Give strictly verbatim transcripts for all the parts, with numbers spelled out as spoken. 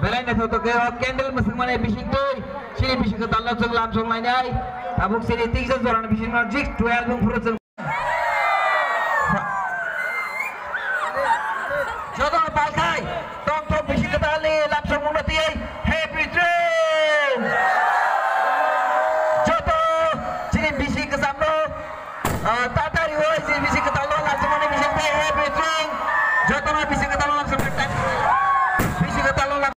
Belai naithotok khe o candle mwswkmani bisingtwi chini bisi kwtalno chwng lamsong lainai. Tabuk chini teisa jorani bisingno jik twelve wng phuru chwng joto palkhai tongthok bisi kwtalni lamsongmungno twiwi happy dream. Joto chini bisi kwchamno Ah, tatari oi, je bisi kwtalno lamsokmani bisingtwi, eh, between jotono bisi kwtalno lamsokmani, bisi kwtalno lam-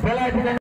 Belai